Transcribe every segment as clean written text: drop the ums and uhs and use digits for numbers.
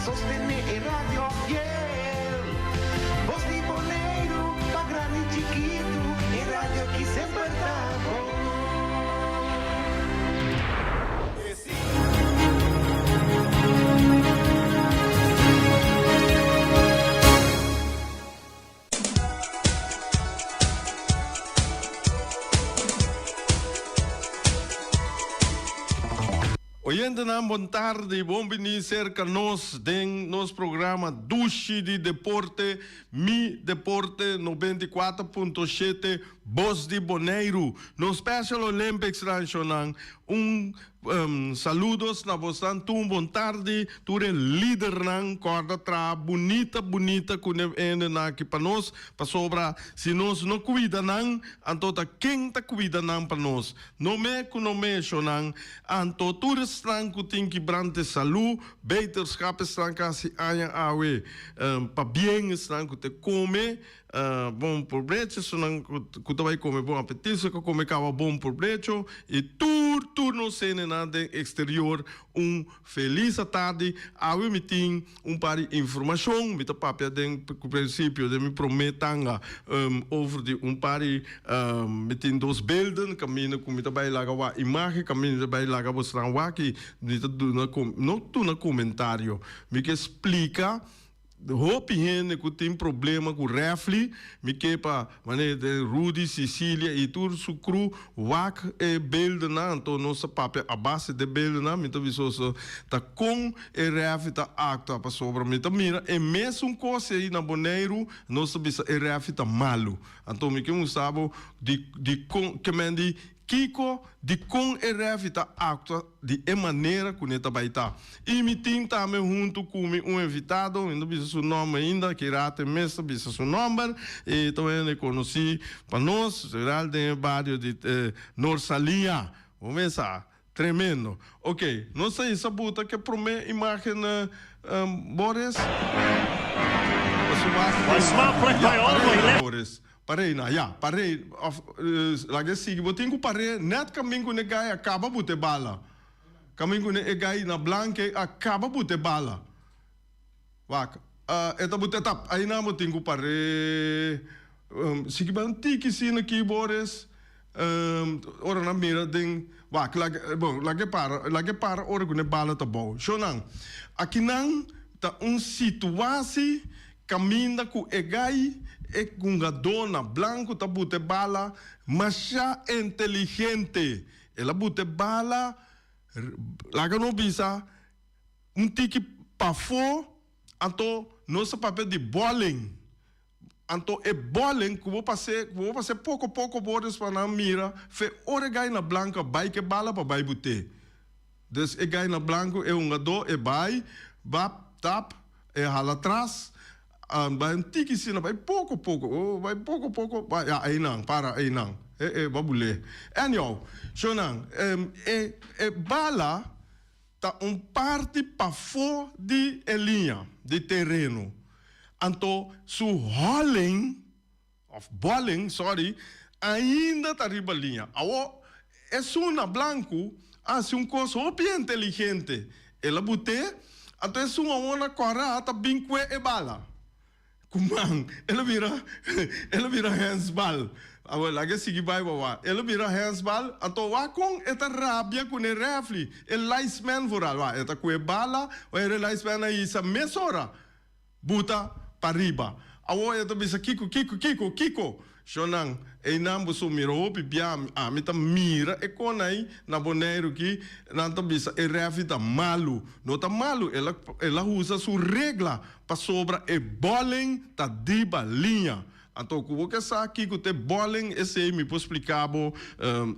sostené e radio fiel. Bos di Boneiru, pa grandi i chikitu, e radio aki semper ta bon. Oyentenan bon tardi, bon bini serka nos den nos programa Dushi di Deporte, Mi Deporte 94.7 Bos di Boneiru. Nos Special Olympics ranchonan un Saludos na bosnan tur un bon tardi tur e lidernan corda traha bunita bunita cu ne hendenan aki pa nos pasobra si nos no cuida nan anto ta ken ta cuida nan pa nos no me cu no mesho nan anto tur esnan cu tin kibrante salu beterschap esnan casi aña awe pabien esnan cu te come Bon probrecho, esunnan ku ta bai kome bon apetito, ku a kome kaba bon probrecho i tur tur nos hendenan den eksterior un felis atardi. Awe mi tin un par di informashon, mi ta papia den prinsipio den mi prome tanga over di un par di mi tin dos belden kaminda ku mi ta bai laga wak imagen, kaminda mi ta bai laga bosnan wak i mi ta duna no duna komentario, mi ke splika. Hopi hende ku tin problema ku refli, mi ke pa manera den Rudy, Cecilia i tur su crew wak e beeldennan, anto nos ta papia a base de beeldennan, mi ta bisa oso ta kon e refli ta aktua pasobra mi ta mira e mesun kos ei na Boneiru, nos ta bisa e refli ta malu, anto mi ke mustra bo di di kon ke men di Kiko dikon e rèfi ta aktua di e manera ku ne ta bai ta? I mi tin tambe huntu ku mi un invitado, mi no bisa su nòmber ainda, ki rato e mes ta bisa su nòmber, e ta un hende konosí pa nos, real den e bario di Norsaliña. Bo mes sa, tremendo. Oke, nos ta hisa buta ke promé imágen, Boris. Ya, par'é, Boris. Par'é na, ya, par'é, of laga e sigui, bo tin ku par'é nèt kamin ku ne gai a kaba buta e bala. Kamin ku ne e gai na blanke a kaba buta e bala. Wak, e ta buta e tap, ainan bo tin ku par'é. Sigui bai un tiki asina aki, Boris, ora nan mira den, wak, laga, bon, laga e para, laga e para ora ku ne bala ta bou. Shownan, akinan ta un situasi Kaminda ku e gai, e hungadó na blanku ta buta e bala masha inteligente. El a buta e bala, laga nos bisa, un tiki pafó, anto nos ta papia di bòling. Anto e bòling ku bo pas'é, ku bo pas'é poko poko borde pa nan mira fe ora e gai na blanku a bai ku e bala pa bai but'é. Dus e gai na blanku, e hungadó, e bai, bap, tap. E hala tras, bai un tiki asina, bai poko poko, oh, bai poko poko, bai, ya, einan, para einan, e, e, bo a bul'é. Anyhow, shownan, e, e bala ta un parti pafó di e liña di tereno. Anto su hòling, òf bòling, sorry, ainda ta riba liña. Awor, esun na blanku a hasi un kos hopi inteligente. El a but'é, anto esun awor na kòrá ta bin kue e bala. Ku man, el a bira, el a bira hènsbal. Awor, laga e sigui bai wawa. El a bira hènsbal, anto wak kon e ta rabia ku ne rèfli, e linesman vooral. Wak, e ta kue bala, wak e linesman a hisa mesora. Buta pariba. Awor e ta bisa, Kiko, kiko, kiko, kiko? Shonnan, einan bo so mira hopi bia, ami ta mira e konai na Boneiru ki nan ta bisa e refi ta malu. No ta malu, el a el a usa su regla pasobra e bòling ta diba liña. Anto ku bo ke sa kiko ta e bòling esei mi por splika bo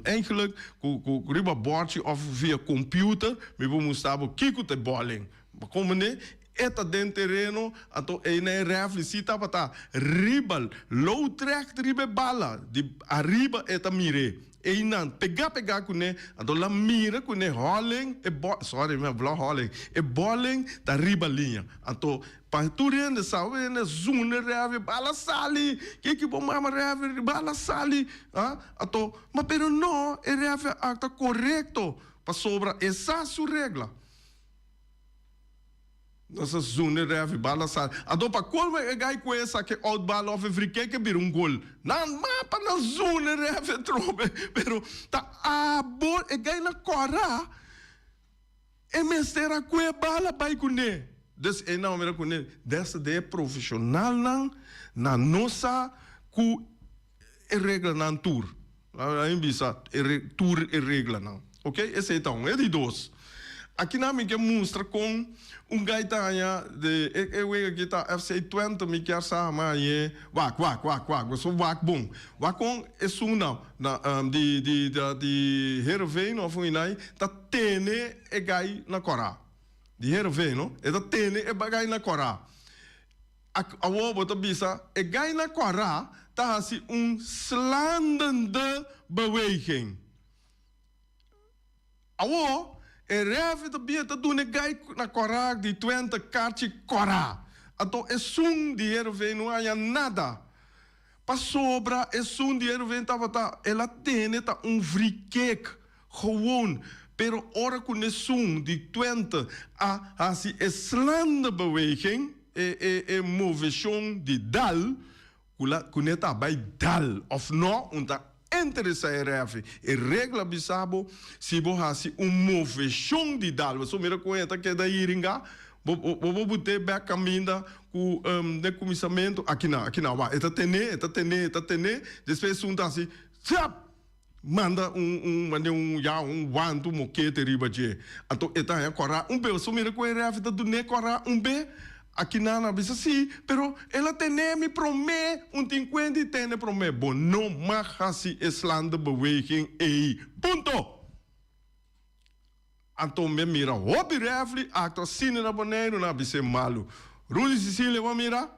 eigenlijk ku ku riba bòrchi òf via computer mi por mustra bo kiko ta e bòling. Bo komprende? E ta den tereno, anto ei na e refli si tabata riba loodrecht riba e bala, di ariba e ta mir'é. Einan pegá pegá kuné, anto la mira kuné hòling, e bò, sorry mi a bla hòling, e bòling ta riba liña. Anto pa tur hende sa, hopi hende a zunda e refli, bala sali, kiki bo mama refli, bala sali, ah, anto, ma pero no, e refli a aktua korekto, pasobra e sa su regla. Nos a zune refi, bala sali. Anto pa colmo e guy cu e sake out bala of e frikek e bira un gol. Nan mapa nan zune refi atrobe, pero ta abo e guy na cora e mester a cue bala bay cune. Dus e nan mira cune desde de profesionalnan nan no sa cu e reglanan tur. Laga mi bisa e tur e reglanan. Ok, esei ta un. E di dos, akinan mi ke mustra kon un gai ta haña de e e wega aki ta FC Twente mi kier sa ma hañ'é wak wak wak wak boso wak bon. Wak kon esun na na di di di Heerenveen of un inai ta tene e gai na kòrá. Di Heerenveen no, e ta tene e gai na kòrá. Awor bo ta bisa, e gai na kòrá ta hasi un slaandende beweging. Awor, e rèfi ta bia ta duna e gai na kòrá di Twente karchi kòrá. Anto esun di Heerenveen no haña nada. Pasobra esun di Heerenveen tabata, el a tene ta un vrikek, gewoon. Pero ora ku nesun di Twente a hasi e slaande beweging, e e e moveshon di dal, ku la ku ne ta bai dal of no, un ta interesá e rèfi. E regla bisa bo, si bo hasi un moveshon di dal, pasobra mira kon e ta keda hiringa, Bo bo but'é bèk kaminda ku den kuminsamentu. Akinan, akinan, wak, e ta ten'é, e ta ten'é, e ta ten'é, despues esun ta hasi, Zap! Manda un, un, manda un, ya, un wantu mokete riba dje. Anto e ta haña kòrá un be. So mira ku e rèfi ta dun'é kòrá un be. Akinan a bisa, Sí, pero el a ten'é mi promé, un tin kuenta i tene promé. Bo no mag hasi e slaande beweging ei. Punto! Anto mi a mira hopi refri actua asina na Boneiru, nan a bis'é malu. Rudy Cecilia bo a mira?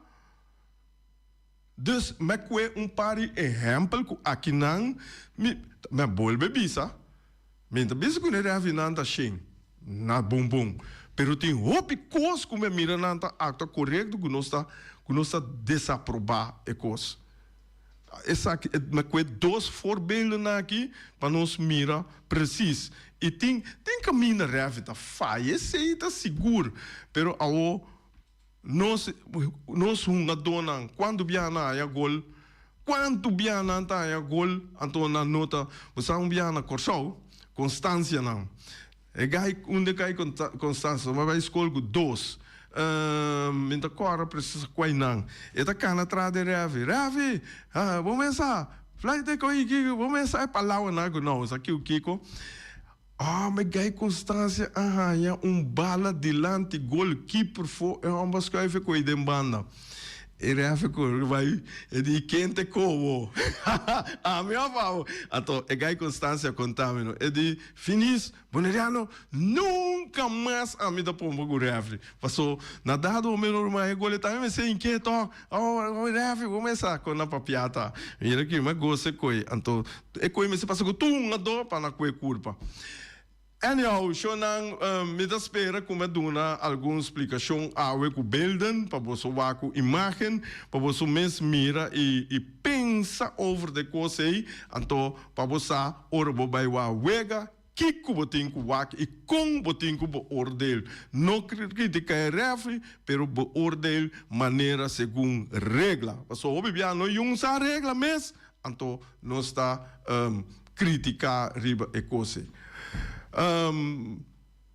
Dus mi a kue un par di ehempel ku akinan mi mi a bolbe bisa, mi ta bisa ku e refrinan ta shen na bon bon, pero tin hopi kos ku mi a mira nan ta actua korekto ku nos ta ku nos ta desaproba e kos. Esaki e na kue dos voorbeelden aki pa nos mira precies. Y tin tin caminda refi ta faya esey ta sigur pero awo nos nos hungadornan cuanto biaha nan haya gol cuanto biaha nan ta haya gol anto nan no ta bo sa un biaha na Corsou Constancia nan E gai unda kai Constanza ta bai skol ku dos. Mi ta kòrda presis kuai nan. E ta kana tras di Revi. Revi, bo mesa fly te koi kiko, bo mesa e palabranan ku no sa kiu kiko. Oh, mi gai Constancia a haña un bala dilanti golkiper fo e hòmber skuif e koi den banda. E refe ku bai e di ken te kobo? Ami of abo? Anto e gai Constancia konta mi no. E di Finis, Boneriano, nunka mas ami ta pompa ku refri. Paso na dado momento ruman e gole tambe mester inkieto. Oh, refri, bo mester kon na papia ta. Mira ki mi a gosa e koi. Anto e koi mester pasa ku tur hungadó pa na kue kurpa. Anyhow, shownan, mi ta spera ku mi a duna algun splikashon awe ku beelden pa boso wak ku imagen, pa boso mes mira i i pensa over de kos ei, anto pa bo sa ora bo bai wak wega kiko bo tin ku wak i kon bo tin ku beoordeel. No kritika e refri, pero beoordeel manera segun regla. Pasobra hopi bia no yun sa regla mes, Anto nos ta critica riba e cos ey.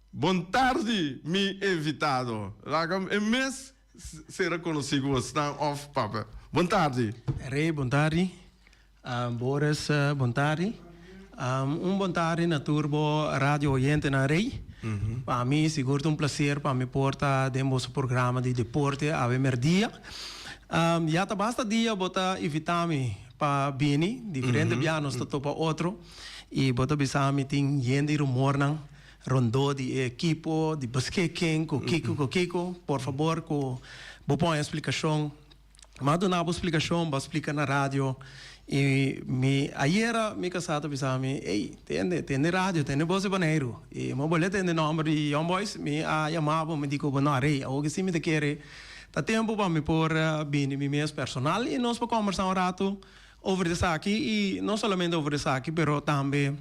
Bon tardi mi invitado. Laga e mes sera conoci cu bosnan of papia. Bon tardi. Rey bon tardi. Boris bon tardi. Un bon tardi na tur bo radio oyentenan Rey. Pa mi sigur ta un placer pa mi por ta den boso programa di deporte awe merdia. Ya ta basta dia bo ta invita mi pa bini, diferente bia nos ta topa otro y bo ta bisa mi tin yen di rumornan rondó di e ekipo, di beschikking, cu kico cu kico. Por fabor cu bo pon e splicacion. Mi a duna bo splicacion, bo a splica na radio y mi ayera mi casá ta bisa mi, ey, tende, tende radio, tende Voz di Boneiru. Y mi a bolbe tende nomber di Young Boys, mi a yama bo, mi di cu bo no, rey, awor si mi ta kere. Ta tempu pa mi por bini mi mes personal y nos por combersa un rato over esaki y no solamente over esaki pero tambe.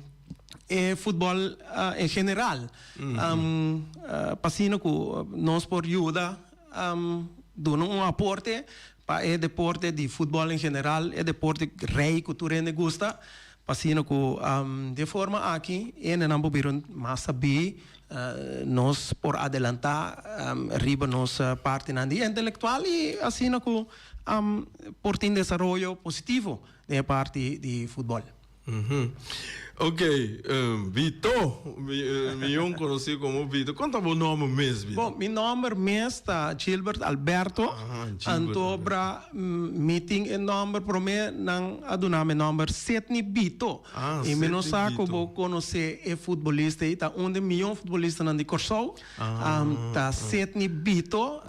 e futbòl en general. Pa asina ku nos por yuda duna un aporte pa e deporte di futbòl en general, e deporte rei ku tur hende gusta, pa asina ku di e forma aki hendenan por bira mas sabí, nos por adelantá riba nos partinan di intelektual i asina ku por tin desaroyo positivo den e parti di futbòl. Ok, Vito, mion konosí komo Vito. Kon ta bo nòmber mes, Vito? Bon, mi nòmber mes ta Gilbert Alberto. Anto bra mi tin e nòmber promé nan a duna mi nòmber Sidney Vito. I mi no sa ku bo konosé e futbolista ei, ta un di mion futbolistanan di Kòrsou. Ta Sidney Vito.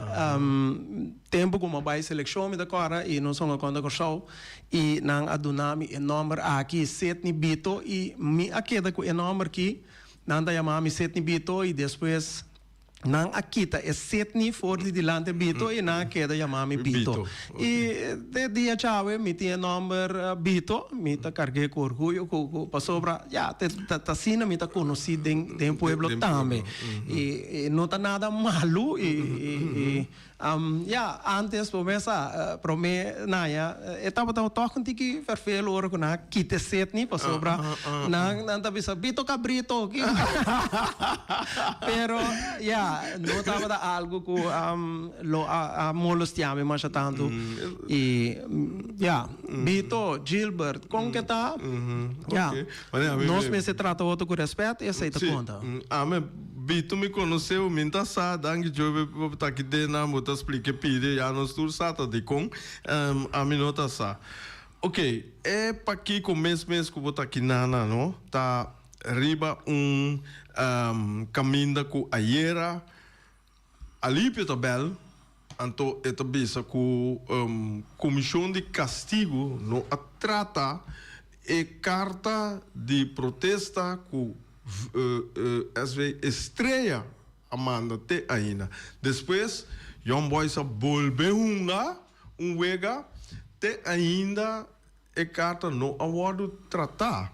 Tempu ku mi a bai selekshon mi ta kòrda i nos hunga kontra Kòrsou. I nan a duna mi e nòmber aki, Sidney Bito, i mi a keda ku e nòmber ki. Nan ta yama mi Sidney Bito i despues nan a kita e Sidney for di dilanti Bito i nan a keda yama mi Bito. I te dia djawe mi tin e nòmber Bito, mi ta karg'é ku orguyo ku ku pasobra ya te ta asina mi ta konosí den den pueblo tambe. I no ta nada malu i i. Ya, antes bo mes sa, prome naña e tabata tòg un tiki fèrfelu ora ku nan a kita e Sidney pasobra nan nan ta bisa Bito Cabrito. Pero ya, no tabata algu ku lo a molestiá mi masha tantu. I ya, Bito, Gilbert, kon ke ta? Ya, nos mester trata otro ku rèspèt, esei ta konta. Bito mi conoce bo mi ta sa danki Joe bo ta aki den nan bo ta splica e pide ya nos tur sa ta dicon ami no ta sa ok e pakico mes mes cu bo ta aki nana no ta riba un caminda cu ayera Alipio ta bel anto e ta bisa cu comision di castigo no a trata e carta di protesta cu SV Estrella a manda te ainda. Despues Young Boys a bolbe hunga un wega te ainda E karta no a wòrdu tratá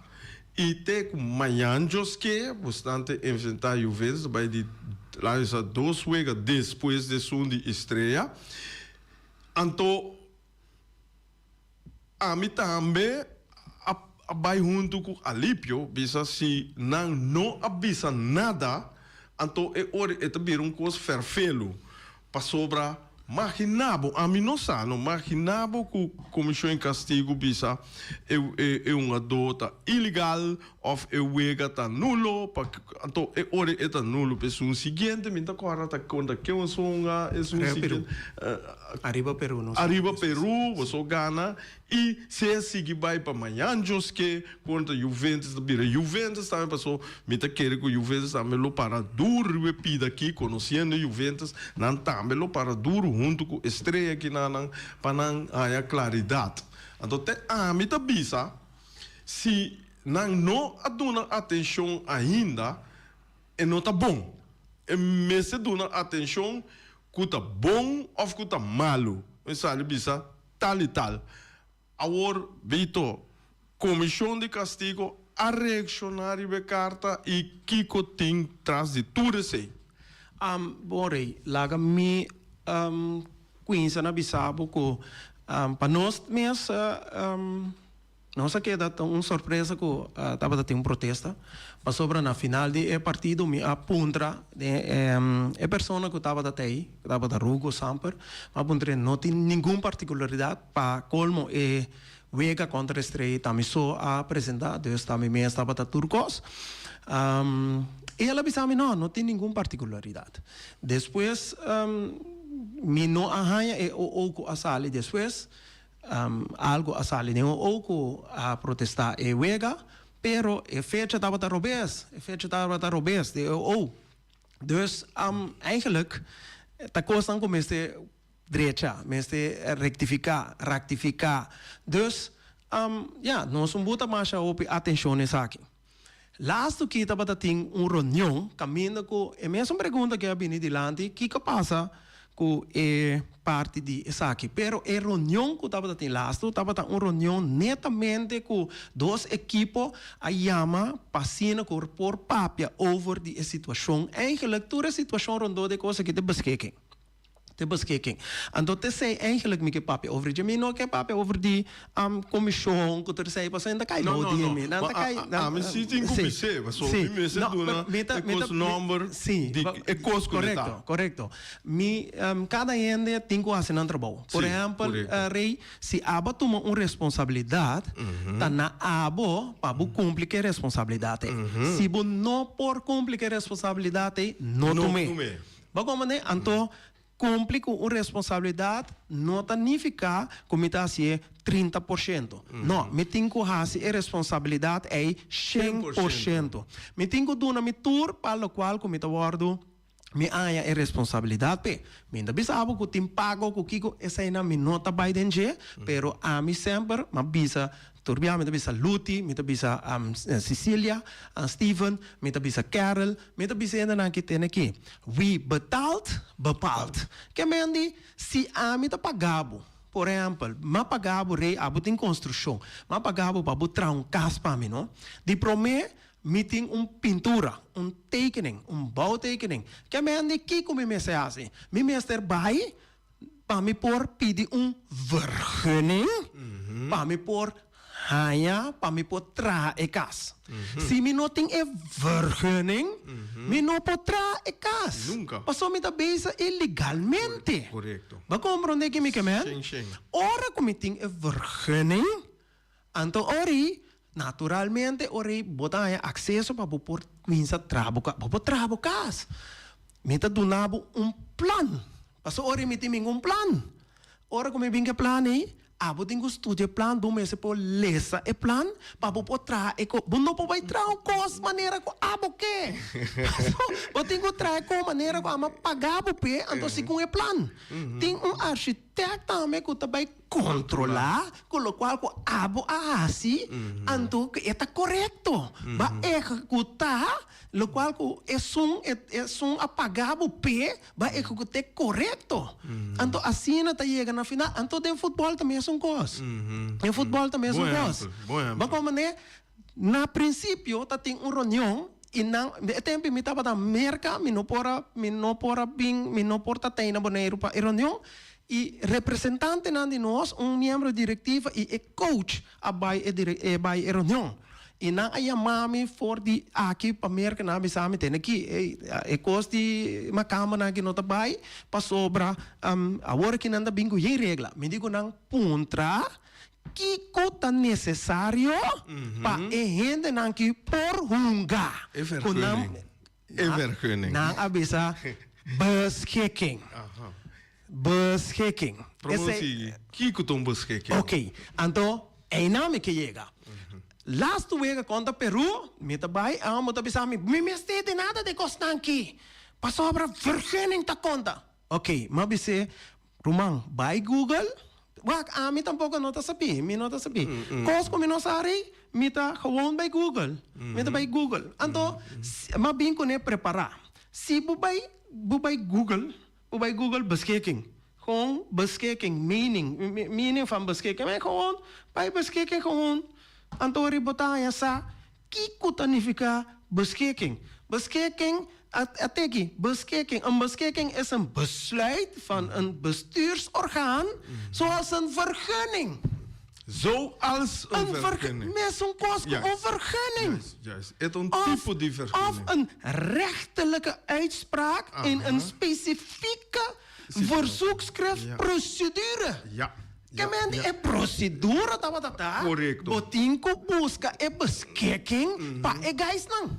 i te ku mañan djoske bosnan te enfrentá Juventus ta bai di laga bisa dos wega despues di esun di Estrella. Anto ami tambe a a bai huntu ku Alipio bisa si nan no a bisa nada anto e ora e ta bira un kos fèrfelu Pasobra maginá bo, ami no sa no, maginá bo ku Komishon di Kastigu bisa e e hungadó ta ilegal òf e wega ta nulo, pa anto e ora e ta nulo pa esun siguiente mi ta kòrda ta kontra ken boso hunga esun siguiente. Ariba Peru. Ariba Peru nos. Ariba Peru boso gana I si e sigui bai pa mañan djoske kontra Juventus ta bira Juventus tambe paso mi ta kere ku Juventus tambe lo para duru riba e pida aki konosiendo Juventus nan tambe lo para duru huntu ku Estrella kinanan pa nan haña klaridat anto te ami ta bisa si nan no a duna atenshon ainda e no ta bon e mester duna atenshon ku ta bon òf ku ta malu mi sali bisa. Tal i tal. Awor, Vito, Komishon di Kastigo a reakshoná riba e karta i kiko tin tras di tur esei? Bon Rei, laga mi kuinsa na bisa bo ku pa nos mes Nos a keda ta un sorpresa cu tabata tin un protesta, pasobra na final di e partido mi a puntra den e persona cu tabata tey, cu tabata Rugo Samper, mi a puntr'e no tin ningun particularidad pa colmo e wega contra Estrella ta mi so a presenta, dus ta mi mes tabata tur cos. Y el a bisa mi no, no tin ningun particularidad. Despues mi no a haya e OO cu a sali despues. Algo a sali den OO cu a protesta e wega, pero e fecha tabata robes, e fecha tabata robes di e OO. Dus eigenlijk ta cosnan cu mester drecha, mester rectifica, ractifica. Dus ya, nos un buta masha hopi atencion na esaki. Lastu ki tabata tin un reunion caminda cu e mesun pregunta ke a bini dilanti, kico pasa? ku e parti di esaki. Pero e reunion ku tabata tin lastu tabata un reunion netamente ku dos ekipo a yama pa asina ku por papia over di e situashon. Eigenlijk tur e situashon rondó di e kos aki ta beskeking. Te beskeking. Anto t'esei eigenlijk mi ke papia over dje. Mi no ke papia over di komishon ku tur esei pasobra nan ta kai No, bou no, di no. mi. Nan Ma ta kai, a, nan, ami si tin ku sí, bis'é, pasobra sí. mi mester No, duna pero mi ta, e mi ta, kos mi, nòmber sí, di ba, e kos ku mi ta. korekto, korekto. Mi, kada hende tin ku hasi nan trabou. Por Sí, ehèmpel, korekto. Rey, si abo a tuma un responsabilidat, ta na abo pa bo kumpli ku e responsabilidat ei. Si bo no por kumpli ku e responsabilidat ei, no No tum'é. tum'é. Bo komprendé? Anto, kumpli ku un responsabilidat no ta nifiká ku mi ta hasié 30%. No, mi tin ku hasi e responsabilidat ei 100%. Mi tin ku duna mi tur pa lokual ku mi ta wòrdu mi haña e responsabilidat p'e. Mi ta bisa bo ku tin pago ku kiko, eseinan mi no ta bai den dje, pero ami semper m'a bisa Tur bia mi ta bisa Luti, mi ta bisa Cecilia, Steven, mi ta bisa Carol, mi ta bisa hendenan ki tene aki. Wie betaalt, bepaalt. Ke men di, si ami ta paga bo, por ehempel, m'a paga bo rei, abo tin construccion, m'a paga bo pa bo traha un cas pa mi, no? Di prome, mi tin un pintura, un tekening, un bouwtekening. Ke men di, kiko mi mester hasi? Mi mester bai Pa mi por pidi un vergunning pa mi por haña pa mi por traha e kas. Si mi no tin e vergunning, mi no por traha e kas. Nunca. Pasobra mi ta bezig ilegalmente. Korekto. Bo a komprondé ki mi ke men? Shen shen. Ora ku mi tin e vergunning, anto ori naturalmente ori bo ta haña akseso pa bo por kuminsa traha bo kas. Bo por traha bo kas. Mi ta duna bo un plan. Pasobra ora mi tin ningun plan. Ora ku mi bin ku e plan ei, abo tin ku studia e plan, bo mester por lesa e plan pa bo por traha e kos. Bo no por bai traha un kos manera ku abo ke. Pasobra bo tin ku traha e kos manera ku amo a paga bo p'e, anto segun e plan. Tin un architect tambe ku ta bai kontrolá ku lokual ku abo a hasi, anto ku e ta korekto. Bo a ehekutá Lokual ku esun esun a paga bo p'e ba ehekut'é korekto. Anto asina ta yega na final. Anto den futbòl ta mesun kos. Den futbòl ta mesun kos. Bo komprendé? Na prinsipio ta tin un reunion i nan e tempu mi tabata Merka mi no por a mi no por a bin mi no por ta tei na Boneiru pa e reunion i representantenan di nos un miembro direktiva i e coach a bai e dire e bai e reunion i nan a yama mi for di aki pa Merka nan a bisa mi tene aki ey e kos di makambernan aki no ta bai pasobra awor aki nan ta bin ku yen regla mi di ku nan puntra kiko ta nesesario pa e hendenan aki por hunga E ku nan vergunning e vergunning nan a bisa beschikking. Beschikking. Promo Esei. sigui, kiko ta un beschikking? Ok, anto einan mi ke yega. Laatste wega kontra Peru, mi ta bai, amo ta bisa mi, mi mester di nada di kosnan aki, pasobra vergunning ta konta. Ok, mi a bis'é, ruman, bai Google, wak, ami tampoko no ta sabí, mi no ta sabí. Kos ku mi no sa rei, mi ta gewoon bai Google, mi ta bai Google. Anto, mi a bin kuné prepará. Si bo bai, bo bai Google, Bo bai Google beschikking. Gewoon beschikking, meaning, meaning van beschikking. Men gewoon bai beschikking gewoon. Anto ori bo ta haña sa kiko ta nifiká beschikking. Beschikking, a teki, beschikking. Een beschikking is een besluit van een bestuursorgaan zoals een vergunning. Zoals een Een verg, vergunning. mesun kos ku un Juist, vergunning. juist, juist. E ta un Of, tipo di of vergunning. een rechterlijke uitspraak in een Aha. specifieke Situatie. Ja. verzoekschriftprocedure. Ja, Ke ja, men ja. e procedura tabata ta, Korekto. bo tin ku buska e beschikking pa e gaisnan.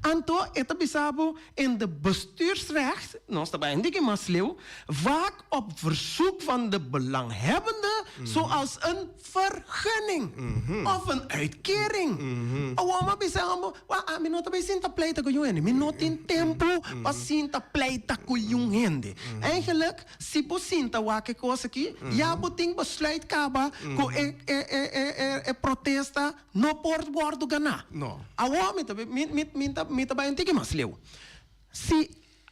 Anto e ta bisa bo in de bestuursrecht, nos ta bai un diki mas leu, vaak op verzoek van de belanghebbende, zoals een vergunning of een uitkering. Awor mi a bisa bo, wak, ami no ta bai sinta pleita ku yun hende. Mi no tin tempu pa sinta pleita ku yun hende. Eigenlijk, si bo sinta wak e kos aki, ya bo tin besluit kaba ku e e e e protesta no por wòrdu ganá. No. Awor mi ta mi mi mi ta mi ta bai un tiki mas leu. Si.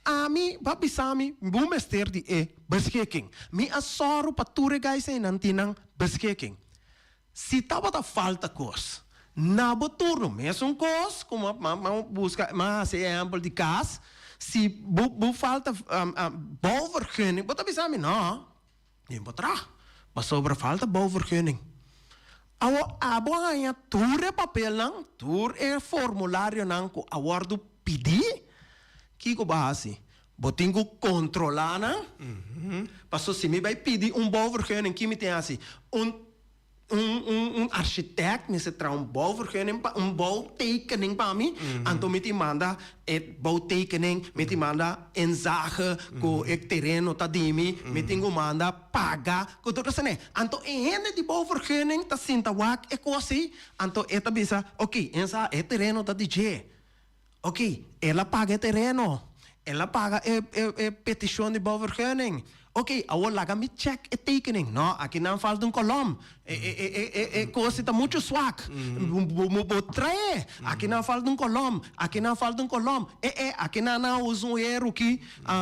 Ami, bo a bisa mi, bo mester di e beschikking. Mi a sòru pa tur e guys einan tin nan beschikking. Si tabata falta kos, na bo turno mesun kos ku mi a buska, mi a hasi e ehèmpel di kas, si bo bo falta bouwvergunning, bo ta bisa mi no, mi bo traha pasobra falta bouwvergunning. Awor abo a haña tur e papelnan, tur e formularionan ku a wòrdu pidí, kiko bo a hasi? Bo tin ku kontrolá nan. Paso si mi bai pidi un bouwvergunning, ki mi tin hasi? Un un un un architect mester traha un bouwvergunning pa un bouwtekening pa mi, anto mi tin manda e bouwtekening, mi tin manda inzage ku e tereno ta di mi, mi tin ku manda paga ku tur esei. Anto e hende di bouwvergunning ta sinta wak e kos ei, anto e ta bisa, oké, insa e tereno ta di dje. Ok, el a paga e tereno, el a paga e e peticion di bouwvergunning. Ok, awor laga mi check e tekening. No, aki nan falta un kolom. E e e e e kosi ta muchu swak. Bo bo bo trae. Aki nan falta un kolom, aki nan falta un kolom. E e aki nan nan a usa un heru ki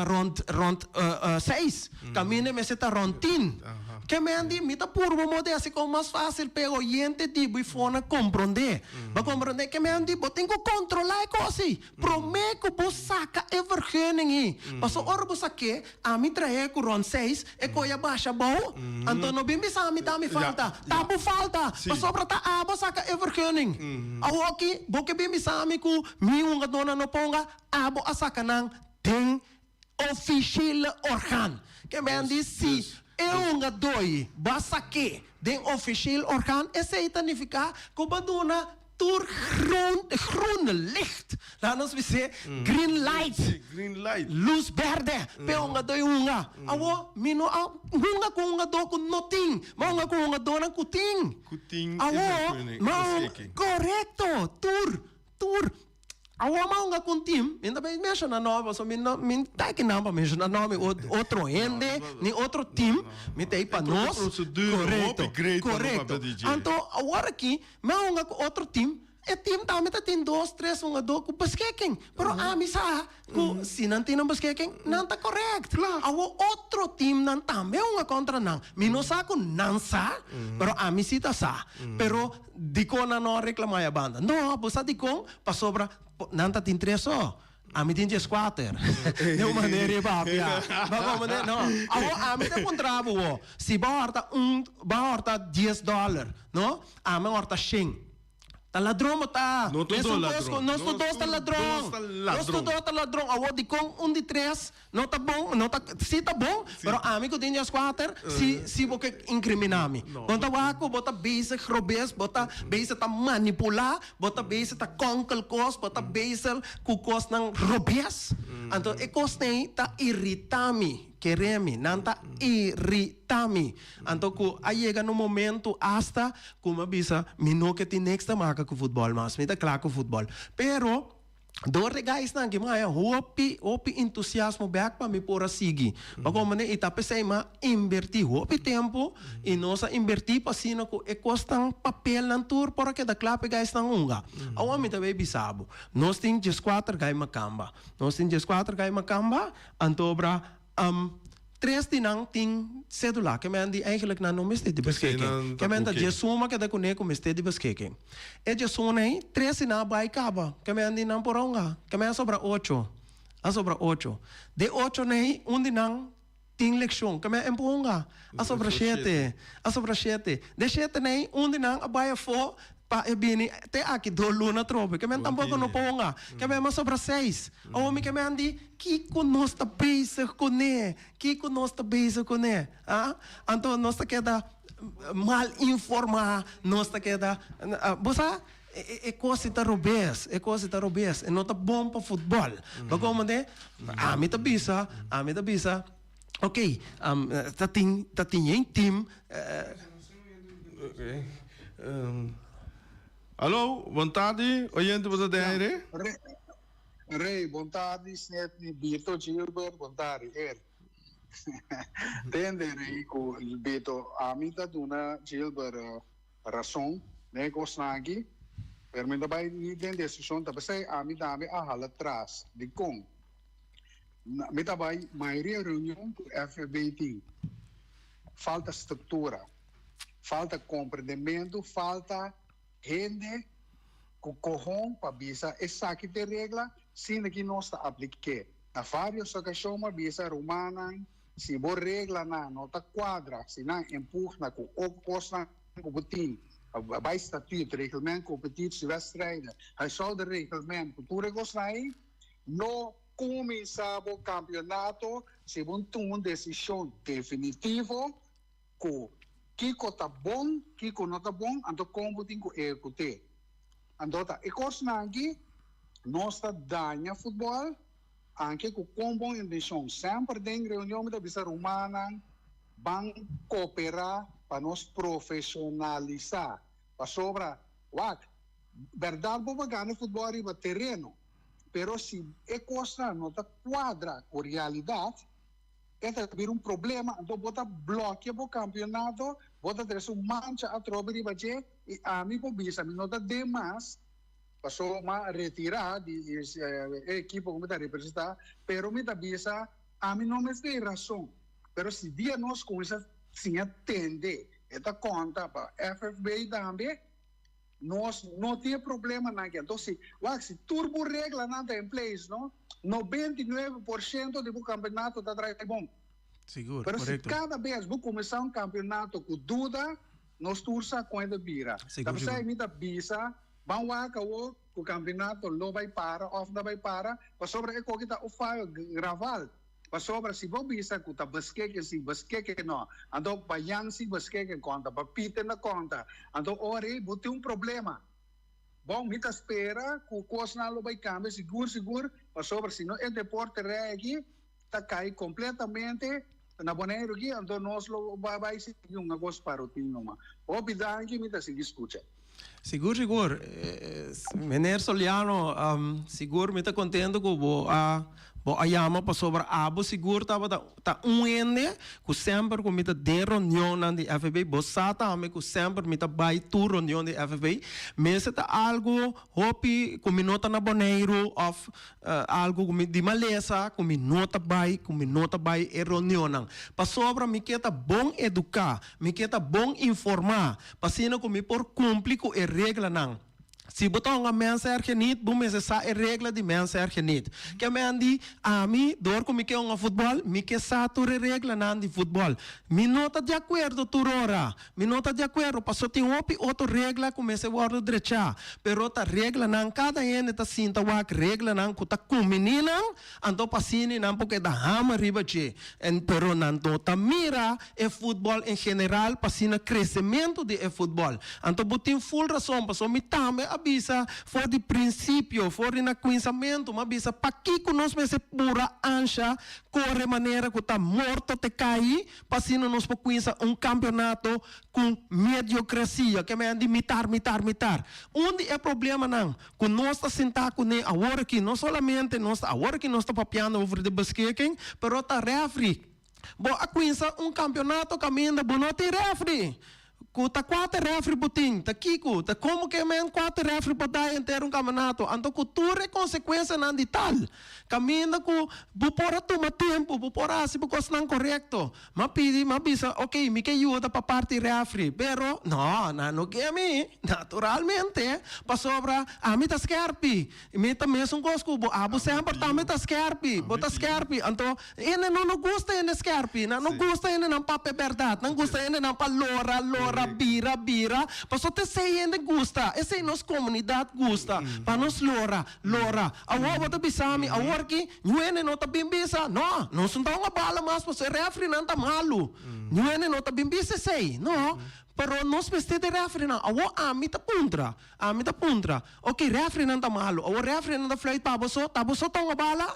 rond rond seis. Kaminda e mester ta rond tin. Ke men di, mi ta purba modo di hasi kon mas fásil p'e oyente di bo ifona komprondé. Bo komprondé? Ke men di, bo tin ku kontrolá e kos ei promé ku bo saka e vergunning ei. Pasobra ora bo sak'é, ami trahe ku rònt seis, e koi a basha abou, anto no bin bisa ami ta mi falta. Ta bo falta, pasobra ta abo saka e vergunning. Awoki bo ke bin bisa mi ku mi hungadónan no ponga, abo a saka nan den Officiële orgaan. Ke men di si e hungadoi bo a sak'é den officieel orgaan, esei ta nifiká ku bo a duna tur groen, groene licht, laat nos bis'é green light, lus bèrdè p'e hungadoi hunga. Awor mi no a hunga ku hungadó ku no tin, mi a hunga ku hungadónan ku tin. Awor mi a hunga, korekto, tur, tur. Awor mi a hunga ku un team, mi no ta bay menciona nomber pasobra mi no mi ta aki nan pa menciona nomber otro hende ni otro team, mi ta ei pa nos, korekto, korekto. Anto awor aki mi a hunga ku otro team, e team tambe ta tin dos, tres hungadó ku beschikking, pero ami sa ku si nan tin nan beschikking nan ta korèkt. Awor otro teamnan tambe a hunga kontra nan, mi no sa ku nan sa, pero ami si ta sa, pero Dikon nan no a reklamá e banda? No, bo sa dikon? Pasobra nan ta tin tres so. Ami tin dieskuater. Den un manera e papia. Bo a komprendé? No. Awor ami ta puntra bo wo, si bo a hòrta un, bo a hòrta dies dòler, no? Ami a hòrta shen. Ta ladron bo ta. No tur dos ladron. Nos tur dos ta ladron. Nos tur dos ta ladron. Awor dikon un di tres No ta bon, no ta, si ta bon, pero ami ku tin dieskuater, si, si bo ke inkriminá mi. Bo ta wak ku bo ta bezig robes, bo ta bezig ta manipulá, bo ta bezig ta kònkel kos, bo ta bezig ku kosnan robes. Anto e kosnan ei ta iritá mi, kere mi, nan ta iritá mi. Anto ku a yega na un momento asta ku mi a bisa, mi no ke tin niks te maka ku futbòl mas, mi ta kla ku futbòl. Pero. Dor de guysnan ki mi haña hopi hopi entusiasmo bek pa mi por a sigui. Pa komprende i ta p'esei mi a inbertí hopi tempu i nos a inbertí pa asina ku e kosnan papelnan tur por a keda kla pa e guysnan hunga. Awor mi ta bay bisa bo, nos tin dieskuater guy makamba. Nos tin dieskuater guy makamba, antobra Tres di nan tin cédula, ke men di eigenlijk nan no mester di beschikking. Ke men ta djesuma keda kuné ku mester di beschikking. E djesuna ei, tres di nan a bai kaba, ke men di nan por a hunga. Ke men a sobra ocho, a sobra ocho. De ocho nei, un di nan tin lekshon, ke men en por hunga. A sobra shete, a sobra shete. De shete nei, un di nan a bai afó Pa e bini te aki do luna trobe, ke men tampoko no por hunga. Ke men a sobra seis. Awor mi ke men di, kiko nos ta bezig kuné? Kiko nos ta bezig kuné? Ah? Anto nos ta keda mal informá, nos ta keda, bo sa, e kos si ta robes, e kos si ta robes, e no ta bon pa futbòl. Bo komprendé? Ami ta bisa, ami ta bisa, ok, ta tin, ta tin yen team. Ok. Alo, bon tardi, oyente bo ta den aire. Rey, bon tardi, Snetny, Bito, Gilbert, bon tardi, Eric. Tende, Rey, ku Bito, ami ta duna Gilbert rason den e kosnan aki, pero mi ta bai ni den desishon, ta p'esei ami tambe a hala tras. Dikon? Mi ta bai mayoria reunion ku FFB tin. Falta struktura, falta komprendementu, falta hende ku kohon pa bisa esaki ta e regla, sinda ki nos ta aplik'é. Na vários okashon mi a bisa rumannan, si bo reglanan no ta kuadra, si nan empugna ku otro kosnan ku bo tin, bai statuut, reglement competitiewedstrijden, huishoudreglement, ku tur e kosnan ei, No kuminsá bo kampionato si bo tuma un desishon definitivo ku kiko ta bon, kiko no ta bon, anto kon bo tin ku ehekut'é. Anto ta e kosnan aki nos ta daña futbòl, anke ku kon bon intenshon. Semper den reunion mi ta bisa rumannan ban koperá pa nos profeshonalisá, pasobra wak bèrdat bo por gana futbòl riba tereno. Pero si e kosnan no ta kuadra ku realidat, e ta bira un problema, anto bo ta blòkia bo kampionato, bo ta trese un mancha atrobe riba dje, i ami por bisa mi no ta den mas, pasobra mi a retirá di e ekipo ku mi ta representá, pero mi ta bisa ami no mester e rason, pero si dia nos kuminsá siña tende e ta konta pa FFB tambe. Nos no tin e problemanan aki. Anto si, wak, si tur bo reglanan ta in place, no, 99% di bo kampeonato ta drai bon. Sigur, Pero si korekto. kada bes bo kuminsá un kampeonato ku duda, nos tur sa kon e ta bira. Ta Sigur, p'esei sigur. mi ta bisa, ban wak awor ku kampeonato lo bai para òf no bai para, pasobra e koki ta un fayo graval. Pasobra si bo bisa ku ta beskeke si, beskeke no, anto pa Jan si beskeke konta, pa Peter no konta, anto ora ei bo tin un problema. Bon, mi ta spera ku kosnan lo bai kambia sigur sigur, pasobra si no e deporte rei aki ta kai kompletamente na Boneiru aki, anto nos lo bai sigui un kos parotin numa. Hopi danki, mi ta sigui skucha. Sigur sigur meneer Soliano sigur mi ta contento cu bo a bo a yama pasobra abo sigur tabata ta un hende cu semper cu mi ta den reunionnan di FB bo sa tambe cu semper mi ta bay tur reunion di FB mester ta algo hopi cu mi no ta na Boneiru of Algu ku mi di malesa ku mi no ta bai, ku mi no ta bai e reunionnan. Pasobra mi ke ta bon eduká, mi ke ta bon informá, pa asina ku mi por kumpli ku e reglanan. Si bo ta hunga mens erge nit, bo mester sa e regla di mens erge nit. Ke men di, ami, dor ku mi ke hunga futbòl, mi ke sa tur e reglanan di futbòl. Mi no ta di akuerdo tur ora. Mi no ta di akuerdo, paso tin hopi otro regla ku mester wòrdu drechá, pero ta reglanan, kada hende ta sinta wak reglanan ku ta kumbiní nan, anto pa asina nan por keda hama riba dje. En pero nan no ta mira e futbòl en general pa asina kresementu di e futbòl. Anto bo tin ful rason, paso mi tambe a bisa for di prinsipio, for di na kuinsamentu, mi a bisa pakiko nos mester pura ansha kore manera ku ta morto te kai? Pa asina nos por cuinsa un campeonato cu mediocracia, ke men di mitar, mitar, mitar. Un di e problemanan cu nos ta sinta cune awor aki, no solamente nos ta awor aki nos ta papiando over di beschikking, pero ta refri. Bo a cuinsa un campeonato caminda bo no tin refri. Ku ta kuater refri bo tin? Ta kiko? Ta komo ke men kuater refri por dai henter un kampionato? Anto ku tur e konsekuensianan di tal, kaminda ku bo por a tuma tempu, bo por a hasi bo kosnan korekto. M'a pidi, m'a bisa, ok, mi ke yuda pa parti refri, pero no, nan no ke mi, naturalmente, pasobra ami ta skerpi. Mi ta mesun kos ku bo, abo semper tambe ta skerpi, bo ta skerpi, anto hende no no gusta hende skerpi, nan no gusta hende nan papia bèrdat, nan gusta hende nan pa lora, lora, bira, bira, pasobra ta esei hende gusta, esei nos komunidat gusta, pa nos lora, lora. Awor bo ta bisa mi, awor ki niun hende no ta bin bisa, no, nos no ta hunga bala mas pasobra e rèfrinan ta malu, niun hende no ta bin bisa esei, no, pero nos mester di rèfrinan, awor ami ta puntra. Ami ta puntra, Ok, refrinan ta malu. Awor refrinan ta fluit pa bo so? Ta bo so ta hunga bala?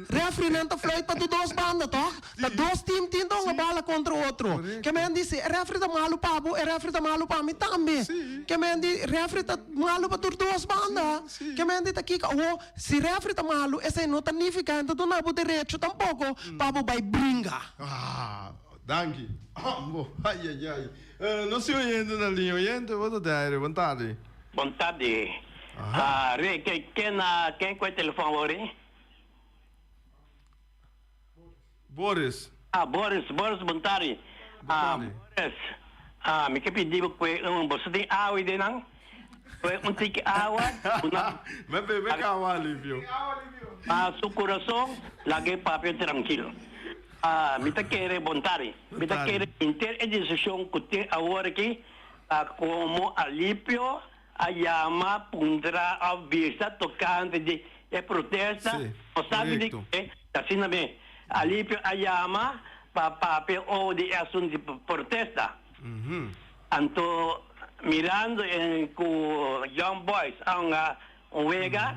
Refrinan ta fluit pa tur dos banda, tòg? Ta dos team tin ta hunga bala kontra otro. Ke men di, si e refri ta malu pa bo, e refri ta malu pa mi tambe. Ke men di, refri ta malu pa tur dos banda. Ke men di ta kiko? Awor, si refri ta malu, esei no ta nifiká e ta duna bo derecho tampoko pa bo bai bringa. Danki. Ai, ai, ai. Nos tin oyente na liña. Oyente, bo ta den aire. Bon tardi. Bon tardi. Rey, ken, ken ku e telefon awor, Rey? Boris. Ah, Boris, Boris Bontari. Ah, Boris, ah, mi ke pidi bo kue un, boso tin awa den nan? Kue un tiki awa, una. Me bebe kawa, Alipio. Pa su kurason, lag'é papia trankil. Ah, mi ta kere, Bontari, mi ta kere henter e desishon ku tin awor aki ta komo Alipio a yama, puntra òf bisa tokante di e protesta. No sabi di ke, asina mi Alipio a yama pa papia over di e asuntu di protesta. Anto mirando ku Young Boys a hunga un wega,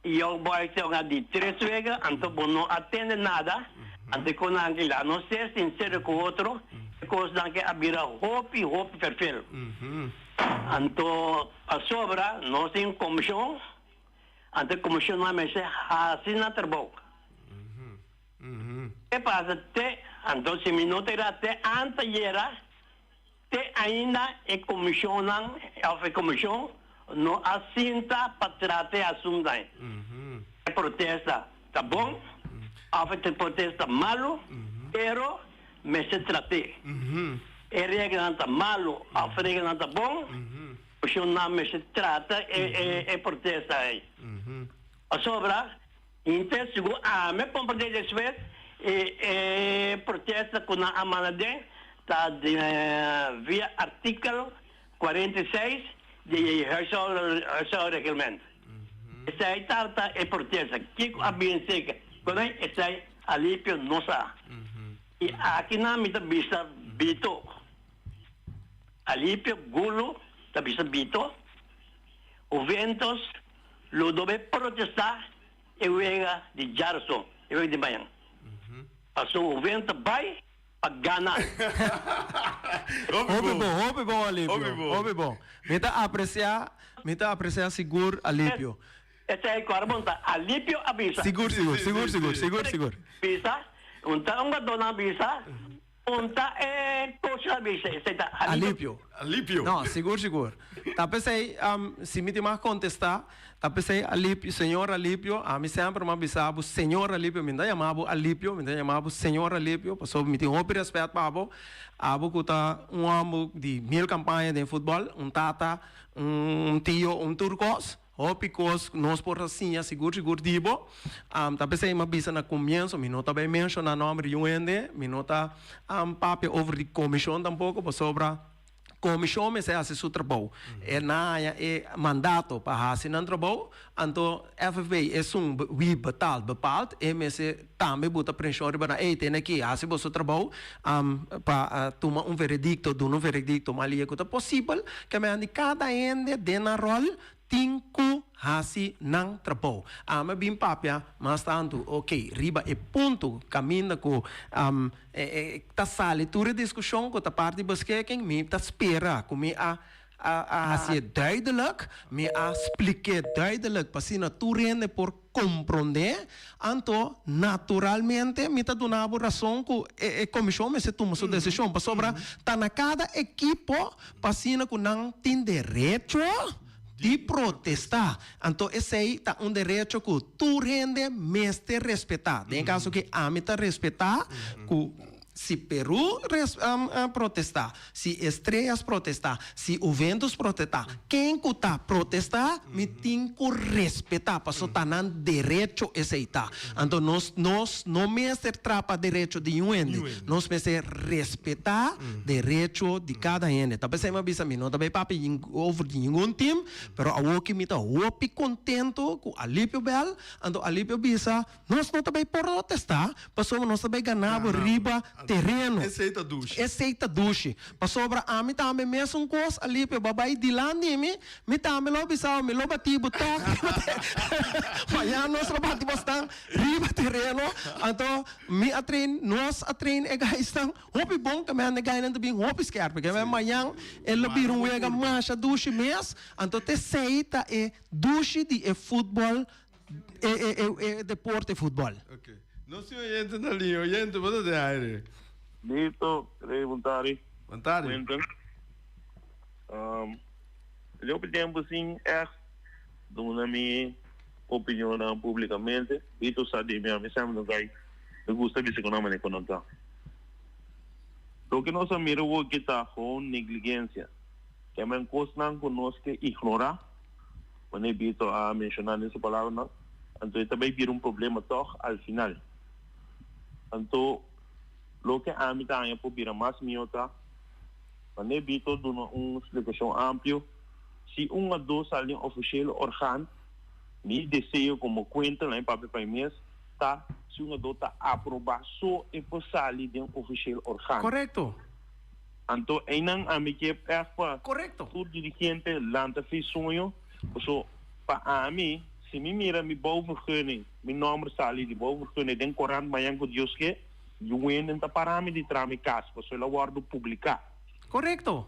Young Boys a hunga di tres wega, anto bo no a tende nada, anto e konan aki la no ser sinsero ku otro, e kosnan aki a bira hopi hopi ferfel. Anto pasobra nos tin komishon, anto e komishonnan mester hasi nan trabou. Ke pasa te anto si mi no ta era te antayera, te ainda e komishonnan òf e komishon no a sinta pa trata e asuntu ei. E protesta ta bon òf e protesta ta malu, pero mester trat'é. E reglanan ta malu òf e reglanan ta bon, komishonnan mester trata e protesta ei. Pasobra Inter sigur ami a comprende despues e e protesta cu nan a manda den ta via artikel 46 di e huishoudreglement. Esey tabata e protesta. Kico a bin seca con ey esey Alipio no sa. Y aki nan mi ta bisa Bito. Alipio Gulo ta bisa Bito. Juventus lo dobe protestá e wega di djaruson, e wega di mañan. Paso Juventus ta bai pa gana. Hopi bon, hopi bon Alipio, hopi bon. Mi ta apresiá, mi ta apresiá sigur Alipio. Esei ku ora bon ta Alipio a bisa. Sigur, sigur, sigur, sigur, sigur, sigur. Bisa, un ta un gadónan a bisa. Un ta e coach a bisa esei ta Alipio. Alipio. No, sigur sigur. Ta p'esei si mi tin mag contesta, ta p'esei Alipio, señor Alipio, ami semper m'a bisa bo señor Alipio, mi no ta yama bo Alipio, mi ta yama bo señor Alipio, pasobra mi tin hopi respet pa bo. Abo cu ta un homber di mil campaña den futbol, un tata, un tio, un tur cos. Hopi kos nos por a siña sigur sigur di bo. Ta p'esei mi a bisa na komienso, mi no ta bai menshoná nòmber di un hende, mi no ta papia over di komishon tampoko, pasobra komishon mester hasi su trabou. E nan haña e mandato pa hasi nan trabou, anto FFB esun wie betaalt bepaalt, e mester tambe bo ta prenshon riba nan, ey tene aki, hasi boso trabou pa tuma un veredikto, duna un veredikto malia ku ta posibel, ke men di kada hende den nan ròl tin ku hasi nan trabou. Ami a bin papia mas tantu, ok, riba e punto kaminda ku ta sali tur e diskushon ku ta parti beschikking, mi ta spera ku mi a a hasié duidelijk, mi a splik'é duidelijk pa asina tur hende por komprondé, anto naturalmente mi ta duna bo rason ku e komishon mester tuma su desishon, pasobra ta na kada ekipo pa asina ku nan tin derecho di protestá. Anto esei ta un derecho ku tur hende mester respetá. Den e kaso aki ami ta respetá ku. Si Peru protestá, si Estrellas protestá, si Juventus protestá, ken ku ta protestá mi tin ku respetá paso ta nan derecho esei ta. Anto nos nos no mester trapa derecho di niun hende, nos mester respetá derecho di kada hende. Ta p'esei mi a bisa mi no ta bai papia over di ningun team, pero awoki mi ta hopi kontento ku Alipio Bell, anto Alipio bisa, Nos no ta bay protesta pasobra nos ta bay gana bo riba tereno. Esey ta dushi. Esey ta dushi. Pasobra ami tambe mesun cos Alipio bo a bay dilanti mi, mi tambe lo bisa bo mi lo bati bo tok riba tereno. Mañana nos lo bati bosnan riba tereno. Anto mi a train, nos a train e guysnan hopi bon ke men e guynan ta bin hopi skerpi. Ke men mañan e lo bira un wega masha dushi mes. Anto t'esey ta e dushi di e futbol E e e e deporte futbol. Ok. Nos tin oyente na liña. Oyente, bo ta den aire. Listo, Rey Bontari. Bontari. Winton. Um, hopi tempo sin echt duna mi opinionnan publicamente. Vito sa di mi, ami semper ta kai. Mi gusta bisa ku nan manera ku nan ta. Loke nos a mira awoki ta gewoon negligensia. Kèmen kosnan ku nos ke ignorá, manera Vito a menshoná den su palabranan, anto e ta bai bira un problema tòg al final. Anto loke ami ta haña por bira mas mihó ta, manera Vito duna un splikashon amplio, si un adó sali den ofishel organ, mi deseo komo kuenta na e papia pa e mes ta si un adó ta aprobá so e por sali den ofishel organ. Korekto. Anto einan ami ke ègt pa Korekto. tur dirigente lanta fi suño, paso pa ami si mi mira mi bouwvergunning, mi nòmber sali di bouwvergunning den korant mañan ku Dios ke, yu hende ta para mi di tra mi kas paso el a wòrdu publiká. Korekto.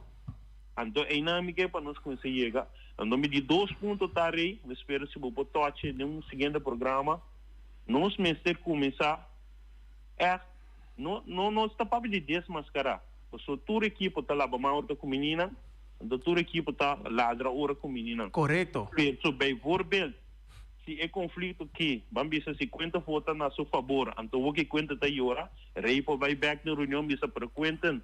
Anto einan mi ke pa nos kuminsá yega. Anto mi di dos punto ta rei, mi spera si bo por tochi den un siguiente programa, nos mester kuminsá ègt No, no nos ta papia di desmascará, pasobra tur ekipo ta laba man ora ta cu mininan, anto tur ekipo ta ladra ora cu mininan. Corecto. Pero bijvoorbeeld, si e conflicto ki, ban bisa si Quinten vota na su fabor, anto awor ki Quinten ta yora, Rey por bay bek den reunion bisa pero Quinten,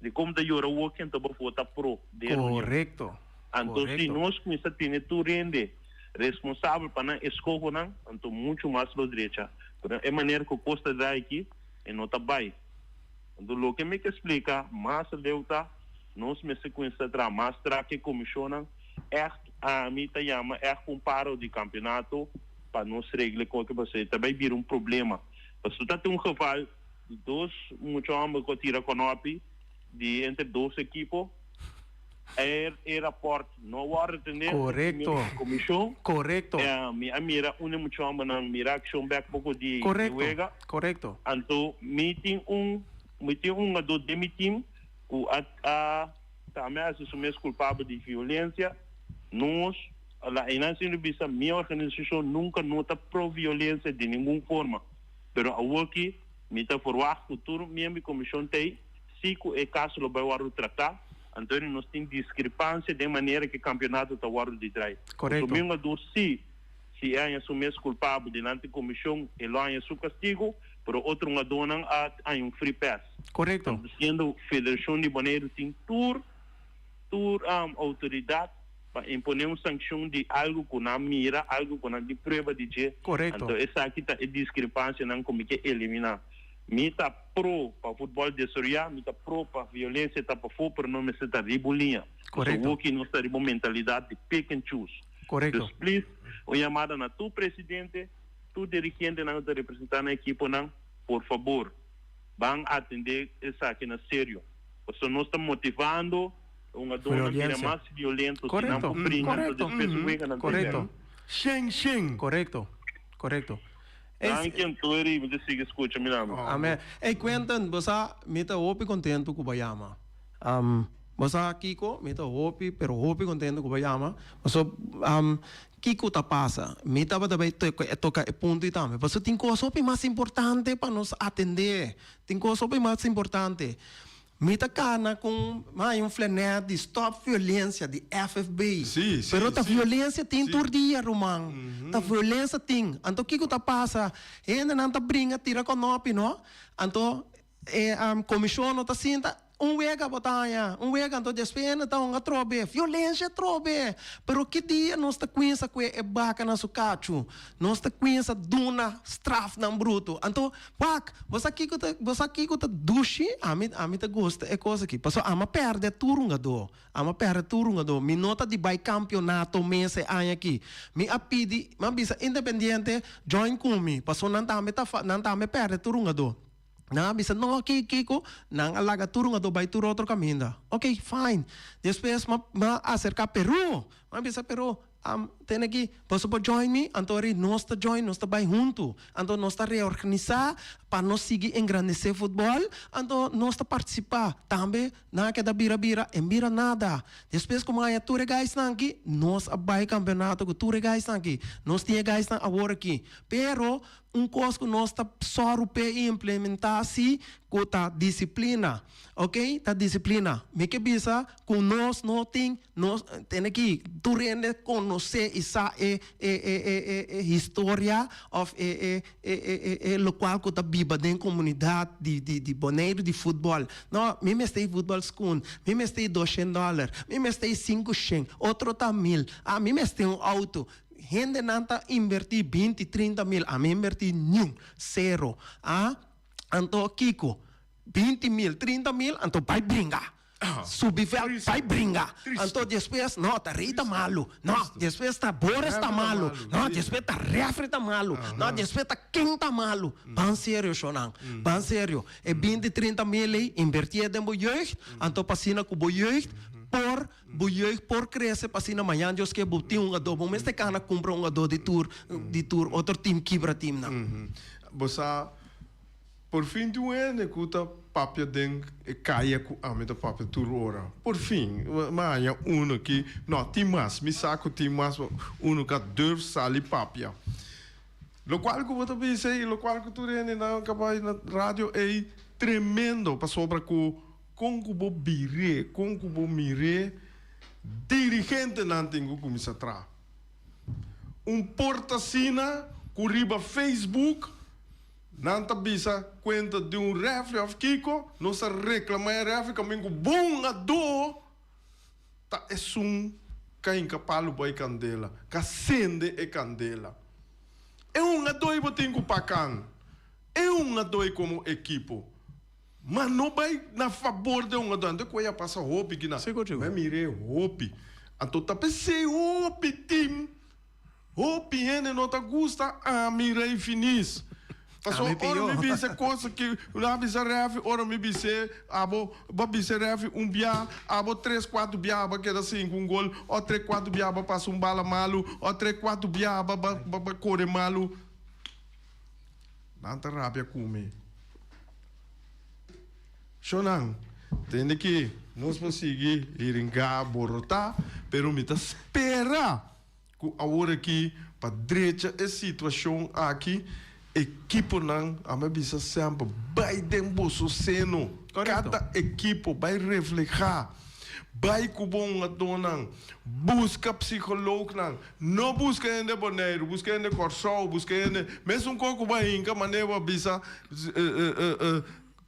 dicom ta yora awor ki anto bo vota pro den reunion. Corecto. Anto si Corecto. nos cuminsa tene tur hende responsabel pa nan escohonan, anto mucho mas lo drecha. Pero e manera cu cos ta draai aki, e no ta bai. Anto loke mi ke splika mas aleu ta, nos mester cuminsa traha mas tra ke comisionnan. Echt ami ta yama echt un paro di campeonato pa nos regla con ke pasobra e ta bai bira un problema. Pasobra ta tin un geval di dos mucha homber cu a tira conopi di entre dos ekipo. E e rapport no worde tende Correcto. Comision. Correcto. Mi a mira un e mucha hombernan mira accion bek poco di Correcto. wega. Correcto. Anto mi tin un mi tin un hungador den mi team cu a a tambe a haci su mes culpabel di violencia. Nos la einan sin bisa mi organisacion nunca no ta pro violencia di ningun forma. Pero awoki mi ta verwacht cu tur miembro di comision t'ey Si cu e caso lo bay wordo trata, anto nos tin discrepancia den manera cu e campeonato ta wordo di draai. Correcto. Pasobra mi hungador si, si e haña su mes culpabel dilanti comision, e lo haña su castigo, pero otro hungadornan a haña un free pass. Correcto. Siendo Federacion di Boneiru tin tur, tur autoridad pa impone un sancion di algo cu nan mira, algo cu nan tin prueba di dje. Correcto. Anto esaki ta e discrepancianan cu mi ke elimina. Mi ta pro pa futbòl desaroyá, mi ta pro pa violensia ta pafó, pero no mester ta riba un liña. Korekto. Pasobra awoki nos ta riba un mentalidat di pick and choose. Korekto. Dus please, un yamada na tur presidente, tur dirigentenan ku ta representá nan ekiponan, por fabor, ban atendé esaki na serio. Pasobra nos ta motivando e hungadónan bira Violensia. mas violento si nan Korekto. por bringa, anto Korekto. despues weganan ta Korekto. bèk. Shen shen. Korekto. Korekto. Danki anto eri mi ta sigui scucha mi nami. Amen. Ey Quentin, bo sa mi ta hopi contento cu bo a yama. Bo sa kico? Mi ta hopi pero hopi contento cu bo a yama. Paso kico ta pasa? Mi tabata bay toca e punto y tambe. Paso tin cos hopi mas importante pa nos atende. Tin cos hopi mas importante. Mi ta kana ku un un flenet di Stop Violencia di FFB. Sí, sí, Pero ta sí. violencia tin Sí. tur dia, ruman. Ta violencia tin. Anto kiko ta pasa? Hendenan ta bringa tira konopi, no? Anto e komishon no ta sinta un wega bo ta haña, un wega. Anto despues hende ta hunga atrobe. Violencia atrobe. Pero ki dia nos ta kuinsa kue e baka na su kachu? Nos ta kuinsa duna strafnan bruto. Anto Wak, bo sa kiko ta, bo sa kiko ta dushi? Ami, ami ta gusta e kos aki. Pasobra ami a pèrdè tur hungadó. Ami a pèrdè tur hungadó. Mi no ta di bai kampionato mes e aña aki. Mi a pidi, mi a bisa Independiente join ku mi, pasobra nan tambe ta fa, nan tambe pèrdè tur hungadó. Nan a bisa, no, ki, kiko? Nan a laga tur hungadó bai tur otro kaminda. Oké, fine. Despues mi a, mi a aserká Peru. Mi a bisa Peru, Am, tene aki, boso por join mi? Anto ri nos ta join, nos ta bai huntu. Anto nos ta reorganisá pa nos sigui engrandesé futbòl, anto nos ta partisipá. Tambe nan a keda bira bira, en bira nada. Despues ku haña tur e guysnan aki, nos a bai kampeonato ku tur e guysnan aki. Nos tin e guysnan awor aki. Pero un kos ku nos ta sòru p'e i implementá si ku ta disiplina. Oke, ta disiplina. Mi ke bisa ku nos no tin. Nos tene ki tur hende konosé. i sa e e e e e e historia òf e e e e e e lokual ku ta biba den komunidat di di di Boneiru di futbòl. No, mi mester e futbòl skun, mi mester e doshen dòler, mi mester e sinku shen, otro ta mil, ah mi mester un outo. Hendenan ta inbertí binti, 30 mil, ami inbertí niun, sero. Ah, anto kiko? 20 mil, 30 mil, anto bai bringa. Subi vèlt, bai bringa. Anto despues, no, ta rei ta malu. No, despues ta Boris ta malu. No, despues ta refri ta malu. No, despues ta ken ta malu. Ban serio, shownan. Ban serio. E 20, 30 mil ei, inbertié den bo jeugd, anto pa asina ku bo jeugd por Bo jeugd por crece pa asina mañan Dios ke bo tin un hungador. Bo mester cana cumpra un hungador di tur di tur otro team kibra teamnan. Bo sa, por fin tin un hende cu ta papia den e caya cu ami ta papia tur ora. Por fin, mi a haña uno ki, no, tin mas, mi sa cu tin mas, uno cu a durf sali papia. Locual cu bo ta bisa y locual cu tur hendenan ka bay na radio ey, tremendo, pasobra cu. Kon ku bo bir'é, kon ku bo mir'é, dirigentenan tin ku kuminsá traha. Un porta asina ku riba Facebook nan ta bisa kuenta di un refri òf kiko, nos a reklamá e refri kaminda ku bon adó ta esun ka hinka palu bai kandela, ka sende e kandela. E un adó ei bo tin ku pakan, e un adó ei komo ekipo. Ma no bai na fabor den un otro. Anto ku ei a pasa hopi kina. Sigur, sigur. Mi a mira e hopi. Anto ta p'esei hopi tim, hopi hende no ta gusta ami Rey Finis. Pasobra Ami pió. ora mi bisa kos ki nan a bisa rèfi, ora mi bis'é abo bo a bisa rèfi un bia, abo tres kuatu bia abo a keda sin ku un gol, o tres kuatu bia abo a pasa un bala malu, o tres kuatu bia abo a kore malu. Nan ta rabia ku mi. Shonnan, tende ki nos por sigui hiringá, borotá, pero mi ta spera ku awor aki pa drecha e situashon aki, ekiponan, ami a bisa semper, bai den boso seno. Kada ekipo bai reflehá, bai ku bo hungadónan, buska psikoloognan, No buska hende Boneiru, buska hende Kòrsou, buska hende, mesun kos ku bo a hinka manera bo a bisa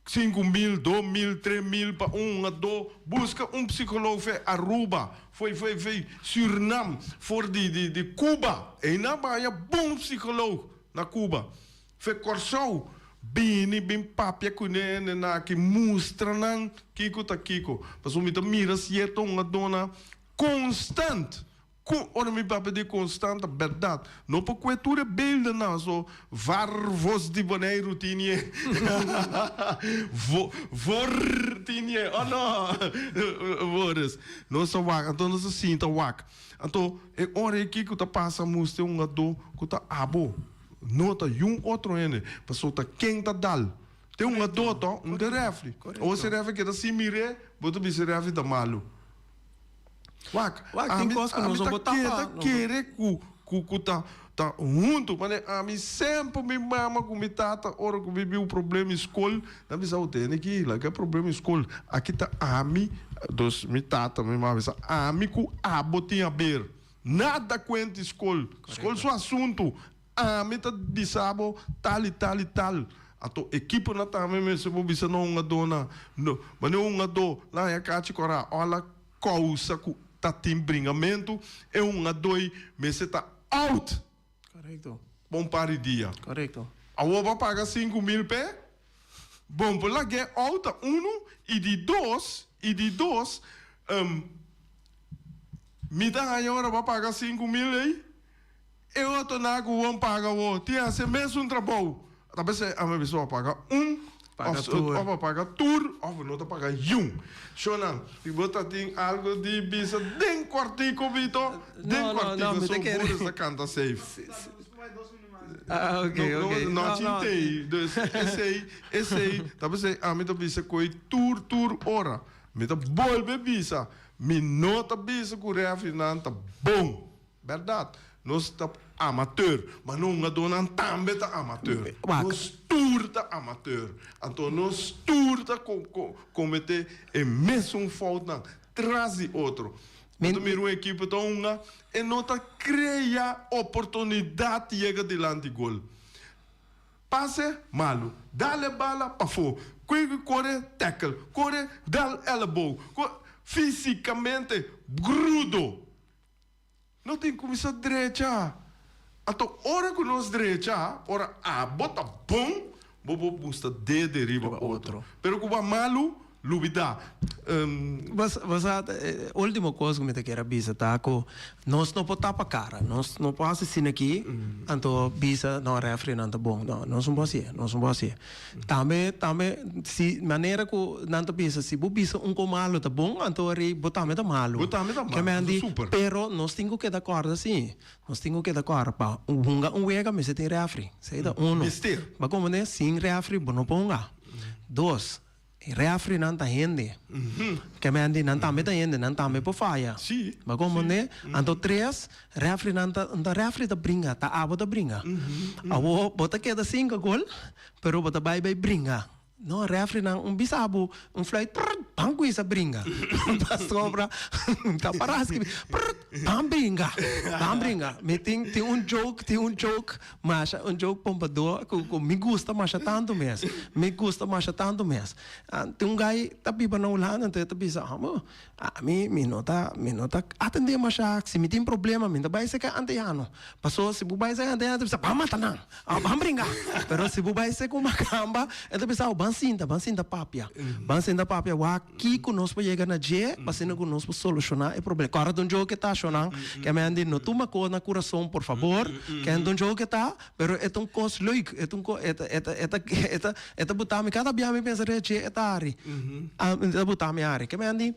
5000, 2000, 3000 pa un hungadó, buska un psikoloog for Aruba, for for for Surinam, for di di di Cuba, einan bo a haña bon psikoloog na Cuba, for Kòrsou, bini bin papia kuné hendenan aki, mustra nan kiko ta kiko, pasobra mi ta mira sierto hungadónan konstant Ku ora mi papia di konstant ta bèrdat. No por kue tur e beeldennan so var vos di Boneiru tin ye. Vo vor tin ye. Oh no! Boris. Nos ta wak, anto nos ta sinta wak. Anto e ora ei kiko ta pasa muster un adó ku ta abo. No ta yun otro hende. Pasobra ta ken ta dal. Te un adó to, un te refri. Ora si refri keda sin mir'é, bo ta bisa e refri ta malu. Wak, Wak, tin ami, kos ku ami nos no ta por tapa, keda no. kere ku, ku, ku ta, ta huntu. Mane ami semper mi mama ku mi tata ora ku mi bin un problema in skol, nan bisa bo tene ki laga e problema in skol. Aki ta ami, dus mi tata, mi mama bisa ami ku abo tin haber. Nada kuenta skol. Skol su asuntu. Ami ta bisa bo tal i tal i tal. Anto ekiponan tambe mester por bisa na hungadónan, no, manera un hungadó la haña kachi kòrá òf la kousa ku ta tin bringamentu, e hungadó ei mester ta out Korekto. pa un par di dia. Korekto. Awor bo a paga 5000 p'e, bon por lag'é out ta unu i di dos, i di dos, mi ta haña ora bo a paga 5000 ei, E otro nan ku won paga wo tin hasi e mesun trabou. Ta p'esei ami bisa bo paga un Paga of tur. of bo paga tur of bo no ta paga yun. Shownan, si bo ta tin algo di bisa den kòrtico Vito, den No, no, no, kòrtico mi so ta kere. Boris ta kanta safe. Ah, ok, No, ok. no, no No, no. chintei. Dus esei, esei, ta p'esei ami ta bisa koe tur tur ora. Mi ta bolbe bisa, mi no ta bisa ku refinan ta bon. Bèrdat, nos ta amateur, ma no hungadónan tambe ta amateur. Wak. Nos tur ta amateur. Anto nos tur ta kometé e mesun foutnan tras di otro. Bo ta mira un ekipo ta hunga e no ta krea oportunidat yega dilanti gol. Pase malu, dal e bala pafó, kue kore tackle, kore dal elbow, fisikamente brudo. No tin kuminsá drecha. Anto ora ku nos drecha, ora abo ta bon, bo por busta dede riba otro. Pero ku bo a malu, lubidá. Bo sa, e ultimo kos ku mi ta kier a bisa ta ku nos no por tapa kara. Nos no por hasi asina aki, anto bisa, no, refrinan ta bon. No, nos no por hasié, nos no por hasié. Tambe, tambe, si manera ku nan ta bisa, si bo bisa un ko malu ta bon, anto rei bo tambe ta malu. Bo tambe ta malu, Ke men ta di, super. pero nos tin ku keda kòrda si, nos tin ku keda kòrda pa hunga un wega mester tin rèfri. Esei ta uno. Mester. Bo a komprendé? Sin rèfri bo no por hunga. Dos, e rèfrinan ta hende. Ke men di, nan tambe ta hende, nan tambe por faya. Si, Bo a komprendé? Anto tres, Refrinan ta, ta refri ta bringa, ta abo ta bringa. Awo bo ta keda sinka gol, pero bo ta bai bai bringa. No, refrinan un bisa bo un fluit prrt, ban kuinsa bringa. Pasobra ta para skibi prrt, ban bringa, ban bringa. Mi tin tin un joke, tin un joke masha, un joke pompadó ku ku mi gusta masha tantu mes. Mi gusta masha tantu mes. Tin un guy ta biba na Hulanda, anto e ta bisa, amo, Ami, mi no ta, mi no ta atendé masha. Si mi tin problema, mi ta bai seka anteano. Paso si bo bai seka anteano, e ta bisa, Ban mata nan, of ban bringa. Pero si bo bai seka un makamba, e ta bisa, Ban sinta, ban sinta papia. Ban sinta papia wak kiko nos por yega na dje, pa asina ku nos por solushoná e problema. Kòrda don joke ta, shonnan, ke men di no tuma kos na kurason, por fabor. Ke don joke ta, pero e ta un kos leuk, e ta un kos, e ta, e ta, e ta, e ta, e ta buta mi, kada bia mi pensa riba dje, e ta hari. E ta buta mi hari. Ke men di,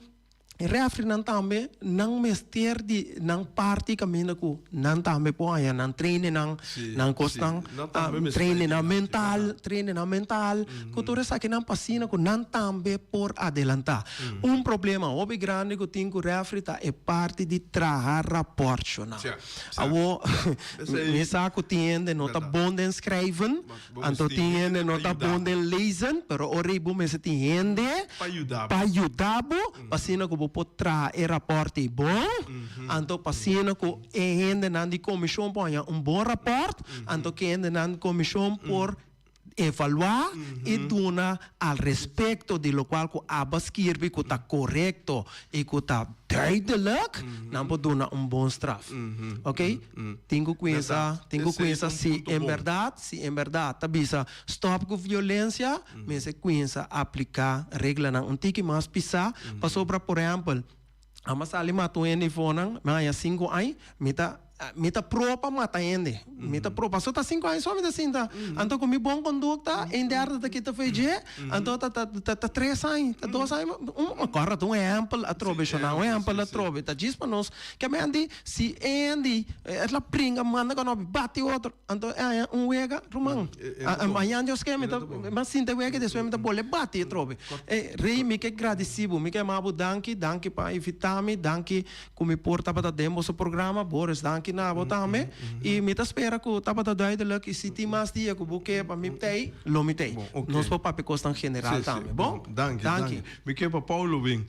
e refrinan tambe, nan mester di nan parti kaminda ku nan tambe por haña nan trainingnan, nan kosnan, trainingnan mental, trainingnan mental, ku tur esakinan pa asina ku nan tambe por adelantá. Un problema hopi grandi ku tin ku refri ta e parti di traha rapòrtnan. Awo, mi sa ku tin hende no ta bon den skrijven, anto tin hende no ta bon den lezen, pero ora ei bo mester tin hende pa yuda bo, pa asina ku bo por traha e rapòrt ei bon, anto pa asina ku e hendenan di komishon por haña un bon rapòrt, anto ku e hendenan di komishon por evaluá i duna al respekto di lokual ku aba skirbi ku ta korekto i ku ta duidelijk, nan por duna un bon straf. Oké? Tin ku kuinsa, tin ku kuinsa si en bèrdat, si en bèrdat ta bisa stòp ku violensia, mester kuinsa apliká reglanan un tiki mas pisá, pasobra por ehèmpel, Amo a sali mata un hende ifonan, mi a haña sinku añ, mi ta mi ta pro pa mata hende, mi ta pro, pasobra ta sinku añ so mi ta sinta, anto ku mi bon kondukta ein derde ta kita for dje, anto ta ta ta tres añ, ta dos añ, un kòrda ta un ehèmpel atrobe shona, un ehèmpel atrobe, ta djis pa nos, ke mi a di si e hende e la bringa manda kanopi bati otro, anto e haña un wega, ruman, mañan Dios ke mi ta mi a sinta e wega i despues mi ta bolbe bati atrobe. E Rey, mi ke gradisí bo, mi ke yama bo danki, danki pa invitá mi, danki ku mi por tabata den boso programa, Boris danki na bo tambe, i mi ta spera ku tabata duidelijk i si tin mas dia ku bo ke pa mi tei, lo mi tei. Nos por papia kosnan general tambe, bon? Danki, danki. Mi ke pa Paulo bin.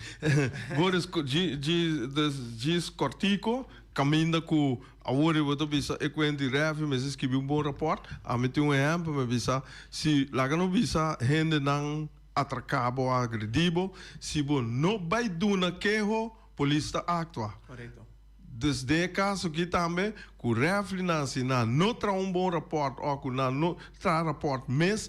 Boris, djis kòrtico, kaminda ku Awor bo ta bisa e kuent di Refi mester skibi un bon rapòrt. Ami tin un ehèmpel, mi a bisa, si laga no bisa hendenan atraká bo o agredí bo, si bo no bai duna keho, polis ta aktua. Dus den e kaso aki tambe, ku refrinan si nan no traha un bon rapòrt o ku nan no traha rapòrt mes,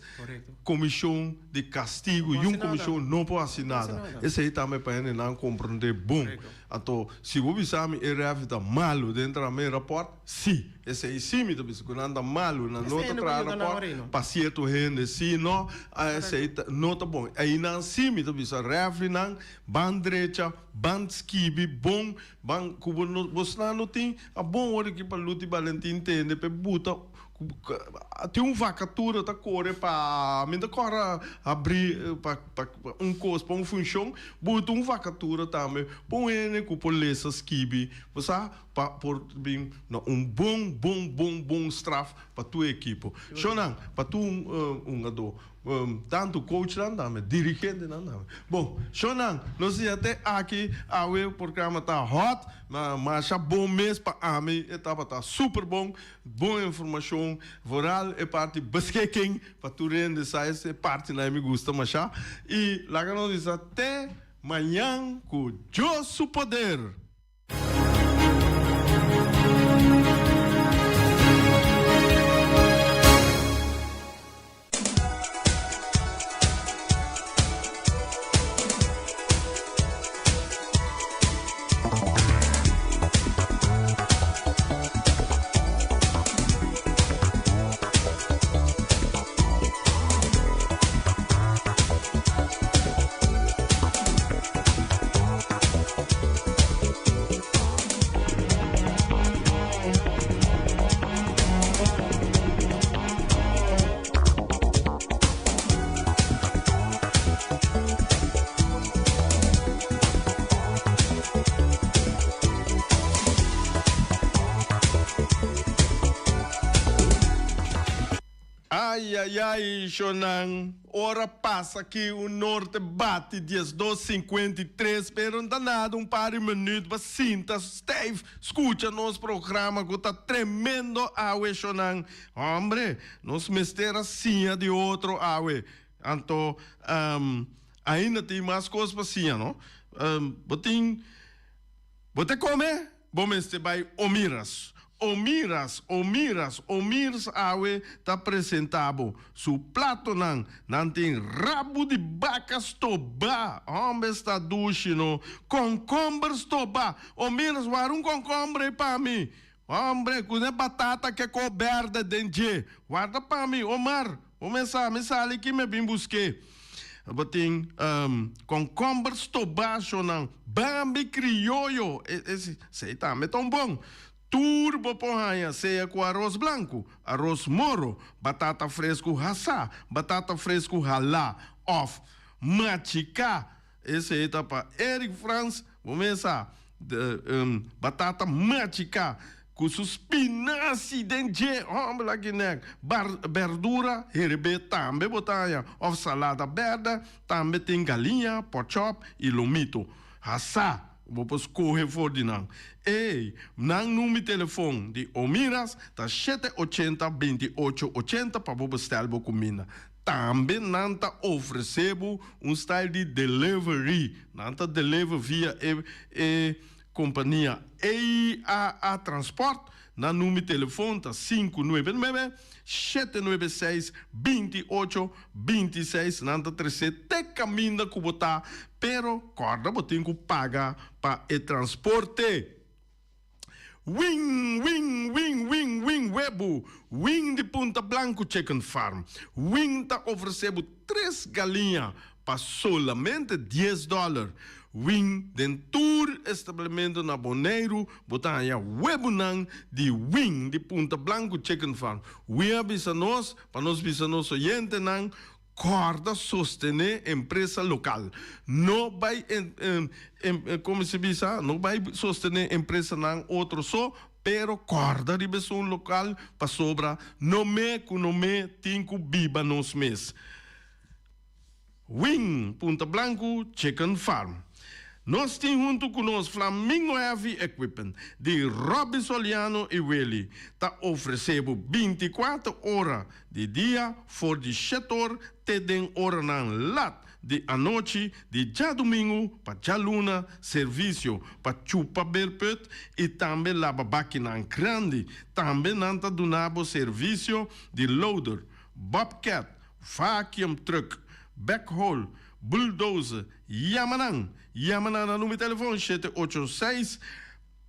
komishon di kastigu i un komishon no por hasi nada. Esei tambe pa hendenan komprondé bon. Anto, si bo bisa mi e refi ta malu den traha mi raport, si, esei si mi ta bisa ku nan ta malu, nan no ta traha raport pa sierto hende, si no, esei ta no ta bon. Einan si mi ta bisa refrinan, ban drecha, ban skibi bon, ban ku bo no bosnan no tin a bon ora ki pa Luti Balentin tende p'e buta Tin un vakatura ta kore pa mi ta kòrda habri pa pa un kos pa un funshon bo ta un vakatura tambe pa un hende ku por lesa skibi bo sa pa por bin na un bon bon bon bon straf pa tur ekipo shownan pa tur un hungadó. Tantu coachnan tambe, dirigentenan tambe. Bon, shownan, nos ya te aki awe programa ta hot, ma masha bon mes pa ami e tabata super bon, bon informacion, vooral e parti beschikking pa tur hende sa e partinan mi gusta masha. Y laga nos bisa te mañan cu Dios su poder. Ay ay ay shonan ora pasa aki un norte bati 12 53 pero nta nada un par di minuut pa sinta stijf scucha nos programa cu ta tremendo awe shonan hombre nos mester a siña di otro awe anto ainda tin mas cos pa siña no bo tin bo ta come. Bo mester bai Omiras. Omiras, Omiras, Omirs awe ta presenta bo su platonan. Nan tin rabu di baka stobá. Homber sta dushi no. Konkomber stobá. Omiras, wara un konkomber ei pa mi. Hombre, ku ne batata ke ko berde den dje. Warda pa mi, Omar. Bo mester sa, mi sali ki mi a bin busk'é. Bo tin konkomber stobashonan, bambi krioyo, esei tambe ta un bon. Tur bo por haña, sea ku aros blanku, aros moro, batata fresku hasá, batata fresku halá òf machiká. Esei ta pa Eric Frans, bo mes sa, batata machiká ku su spinazi den dje, hòmber laki nèk, bar bèrdura herebé tambe bo ta haña, òf salada bèrdè, tambe tin galiña, pòchòp i lomito hasá, bo por skohe for di nan. Ey, nan number telefòn di Omiras ta shete ochenta 28 80 pa bo bestèl bo kuminda. Tambe nan ta ofresé bo un style di delivery. Nan ta deliver via e e kompania EAA Transport. Nan number telefon ta 599 796 28 26. Nan ta tresé te kaminda ku bo ta, pero kòrda bo tin ku paga pa e transporte. Wing, wing, wing, wing, wing webu, wing di Punta Blanco Chicken Farm. Wing ta ofresé bo tres galiña pa solamente dies dòler. Wing den tur establemento na Boneiru bo ta haña webunan di Wing di Punta Blanco Chicken Farm. Wing a bisa nos pa nos bisa nos oyentenan Kòrda sostené empresa lokal. No bai komo se bisa, no bai sostené empresanan otro so, pero kòrda riba esun lokal pasobra no me ku no me tin ku biba nos mes. Wing Punta Blanku Chicken Farm. Nos tin huntu ku nos Flamingo Heavy Equipment di Robby Soliano i Willy ta ofresé bo 24 ora di dia for di shet or te den oranan lat di anochi di djadumingu pa djaluna servisio pa chupa berput i tambe laba bakinan grandi. Tambe nan ta duna bo servisio di loader, bobcat, vacuum truck, backhoe, bulldozer. Yama nan! Yama nan na number telefon 786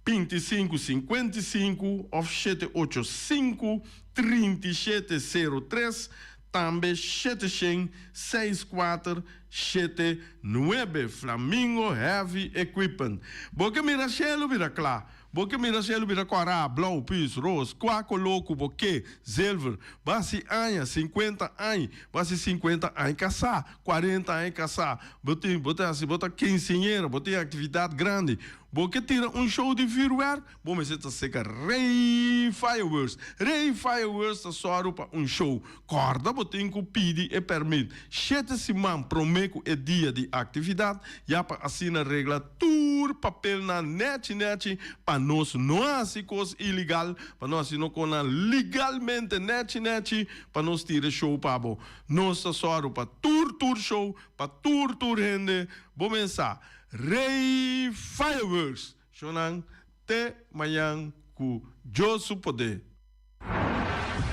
25 55 of 785 37 03, tambe 700 64. 79 Flamingo Heavy Equipment. Bo ke mira shelu bira kla. Bo ke mira shelu bira kòrá, blou, pus, ros, kua koló ku bo ke, zilver. Bo hasi aña, sinkuenta añ, bo hasi sinkuenta añ kasá, kuarenta añ kasá, bo tin, bo ta hasi, bo ta kinseñera, bo tin aktividat grandi. Bo ke tira un show di vürwèrk? Bo mester ta seka Rey Fireworks. Rey Fireworks ta sòru pa un show. Kòrda bo tin ku pidi e pèrmit shete siman promé ku e dia di aktividat, ya pa asina regla tur papelnan nèchi nèchi pa nos no hasi kos iligal, pa nos hasi no konan legalmente nèchi nèchi pa nos tira e show pa bo. Nos ta sòru pa tur tur show, pa tur tur hende. Bo mensa Rey Fireworks! Shownan te mañan ku Dios su poder.